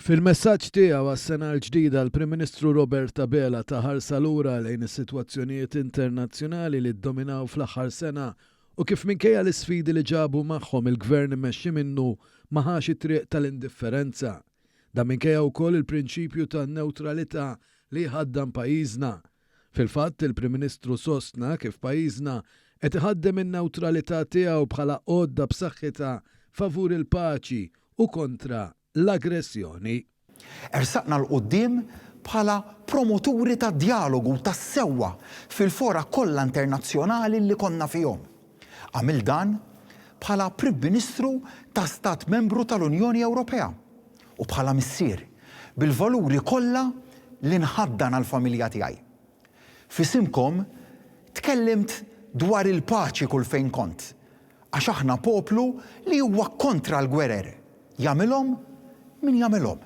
Fil-messaġġ tiegħu għas-sena l-ġdida l-Prim Ministru Robert Abela ta ħarsa lura lejn is-sitwazzjonijiet internazzjonali li ddominaw fl-aħħar sena u kif minkejja l-isfidi li ġabu magħhom il-Gvern immexxi minnu ma ħax it-triq tal-indifferenza. Dan minkejja wkoll il-prinċipju ta' newtralità li jħaddan pajjiżna. Fil-fatt, il-Prim Ministru sostna kif pajjiżna qed iħaddem in-newtralità tiegħu bħala għodda b'saħħitha favur il-paċi u kontra l-aggressjoni. Ersaqna 'l quddiem bħala promoturi tad-djalogu u tas-sewwa fil-fora kollha internazzjonali li konna fihom. Għamilt dan bħala Prim Ministru ta' Stat Membru tal-Unjoni Ewropea u bħala missier, bil-valuri kollha li nħaddan għall-familja tiegħi. F'isimkom tkellimt dwar il-paċi kull fejn kont, għax aħna poplu li huwa kontra l-gwerer, jagħmilhom min jagħmilhom.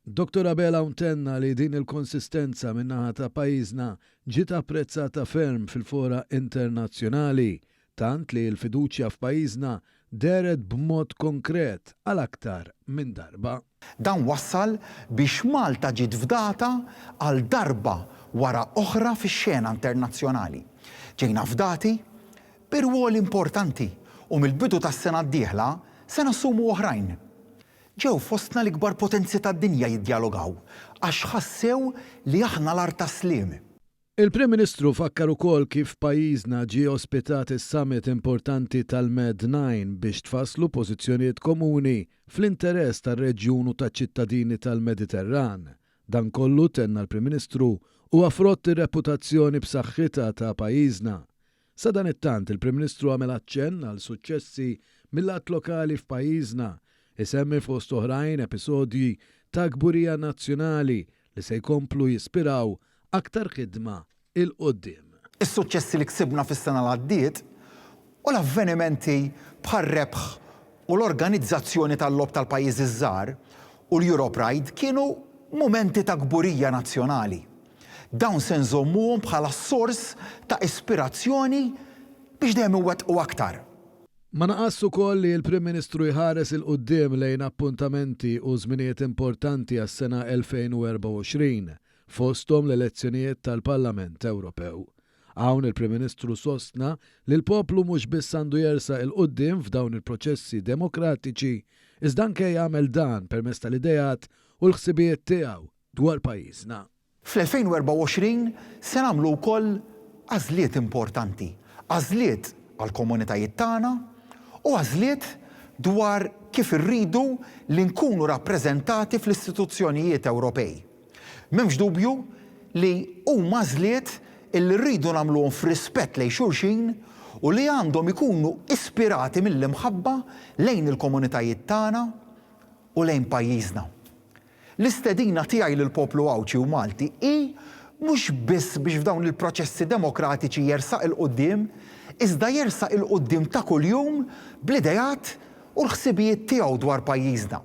Dottor Abela hawn tenna li din il-konsistenza min-naħa ta' pajjiżna ġiet apprezzata ferm fil-fora internazzjonali, tant li l-fiduċja f'pajjiżna dehret b'mod konkret għal aktar minn darba. Dan wassal biex Malta ġiet fdata għal darba wara oħra fix-xena internazzjonali. Ġejna fdati bi rwoli importanti u mill-bidu tas-sena d-dieħla se nassumu oħrajn. Ġew fostna l-ikbar potenzi tad-dinja jiddjalogaw għax ħassew li aħna l-art tas-sliem. Il-Prim Ministru fakkar ukoll kif pajjiżna ġie ospitat is-summit importanti tal-Med Nine biex tfasslu pożizzjonijiet komuni fl-interess tar-reġjun u taċ-ċittadini tal-Mediterran. Dan kollu, tenna l-Prim Ministru, huwa frott ir-reputazzjoni b'saħħitha ta' pajjiżna. Sadanittant, il-Prim Ministru għamel aċċenn għal suċċessi mil-lat lokali f'pajjiżna, isemmi fost oħrajn episodji ta' kburija nazzjonali li se jkomplu jispiraw aktar ħidma 'il quddiem. Is-suċċessi li ksibna fis-sena l-għaddiet u l-avvenimenti bħar-rebħ u l-organizzazzjoni tal-Logħob tal-Pajjiżi ż-Żgħar u l-Europride kienu mumenti ta' kburija nazzjonali. Dawn se nżommuhom bħala sors ta' ispirazzjoni biex dejjem inwettqu aktar. Ma naqasx ukoll li l-Prim Ministru jħares 'il quddiem lejn appuntamenti u żminijiet importanti għas-sena 2024, fosthom l-elezzjonijiet tal-Parlament Ewropew. Hawn il-Prim Ministru sostna li l-poplu mhux biss għandu jersaq 'il quddiem f'dawn il-proċessi demokratiċi, iżda anke jagħmel dan permezz tal-ideat u l-ħsibijiet tiegħu dwar pajjiżna. Fl-2024 se nagħmlu wkoll għażliet importanti, għażliet għall-komunitajiet tagħna u għażliet dwar kif irridu li nkunu rappreżentati fl-istituzzjonijiet Ewropej. M'hemmx dubju li huma għażliet illi rridu nagħmluhom f'rispett lejn xulxin u li għandhom ikunu ispirati mill-imħabba lejn il-komunitajiet tagħna u lejn pajjiżna. L-istedina tiegħi lill-poplu Għawdxi u Malti hi mhux biss biex f'dawn il-proċessi demokratiċi jersaq 'il quddiem, iżda jersaq 'il quddiem ta' kuljum bl-ideat u l-ħsibijiet tiegħu dwar pajjiżna.